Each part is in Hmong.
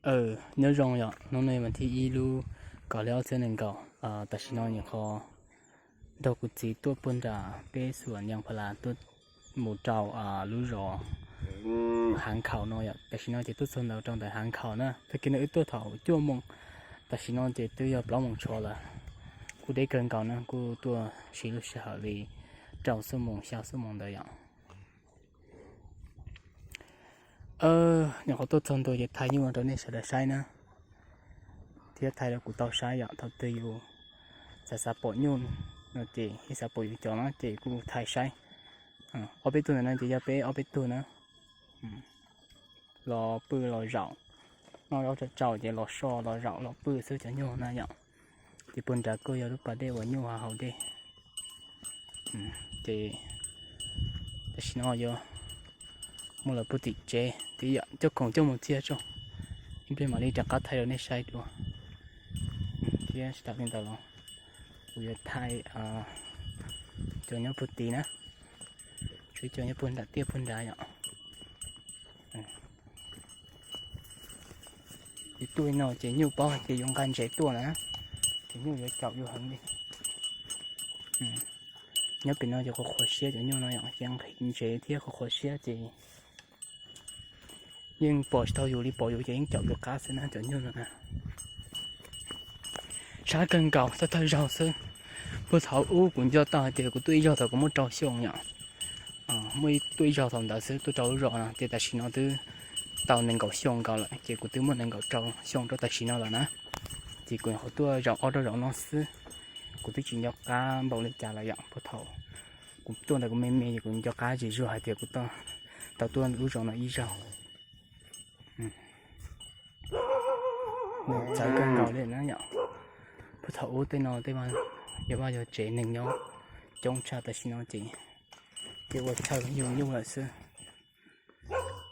Nyob zoo yom, hnub no mas thib ib lub kaum hli ob txhiab nees nkaum. Tam sim no nyuam qhuav nrog kuv txiv tuaj puag nram peb xuam Nyav Pha Las tuaj mus rau lub zos Hav Nkhaus no yom. Tam sim no ces tuaj txog ntawm rau ntawm Hav Nkhaus na, tag kis no wb tuaj thaum cuaj moos, tam sim no ces twb yog plaub moos tsho lawm. Kuj deb kawg nkaus na, kuj tuaj siv lub sij hawm li rau xuab moos xya xuab moos ntawd yom. Nyuam qhuav tuaj txog ntua ces thaij nyuj rau nej sawv daws saib na, thiab thaij rau kuv tau saib yom. Thaum twg yus xav xav pom nyuj no ces, yus xav pom yus cov no ces kuj thaij saib. Ob peb tug ntawm no ces yog peb ob peb tug na, los pw los zaum, noj zaub tsau tsau ces los so los zaum los pw xwb cov nyuj na yom. Ces puag nrad kuj yog lub pas dej uas nyuj haus dej. Ces tam sim no yuav mus lawm puag tim tsev thiab yom, coj khoom coj mus txiag tso, ib pliag mam li rov qab thaij rau nej saib dua. Thiab tsis tas li ntawd los kuv yuav thaij cov nyob puag tid na, tsuas cov nyob puag nram tiaj puag nrad yom. Ces tuaj no ces nyuj paub hais tias yuav nqa ntsev tuaj na, ces nyuj yuav caum yus heev li. Nyob pem no ces qhuav qhuav siab cov nyuj no yom, ces nqhis ntsev thiab qhuav qhuav siab ces yeej pom tsis tau yus li, pom yus ces yeej caum yus qab xwb na cov nyuj no na. Sab kawg nkaus thawj thawj zaug xwb. Puag thaum ub kuv nco tau hais tias kuv tuaj ib zaug thaum kuv muaj rau xyoo yom, muaj tuaj ib zaug thaum ntawd xwb, tuaj rau lub zos no, ces tam sim no twb tau nees nkaum xyoo nkaus lawm, ces kuv twb muaj nees nkaum rau xyoo rau tam sim no lawm na. Ces kuv nyuam qhuav tuaj zaum ob rau zaum no xwb, kuv twb tsis nco qab npaum li cas lawm yom. Puag thaum kuv tuaj ntawd kuv me me ces kuv nco qab zim zuag hais tias kuv tau tuaj lub zos no ib zaug. Txawv kawg nkaus li na yom. Puag thaum ub tej no tej yog vaj yog tsev neeg nyob coob tshaj, tam sim no ces ua chaw yug nyuj lawm xwb,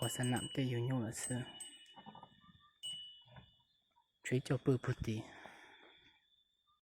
ua xa nam tej yug nyuj lawm xwb. Tshuav ib co pw puag tid.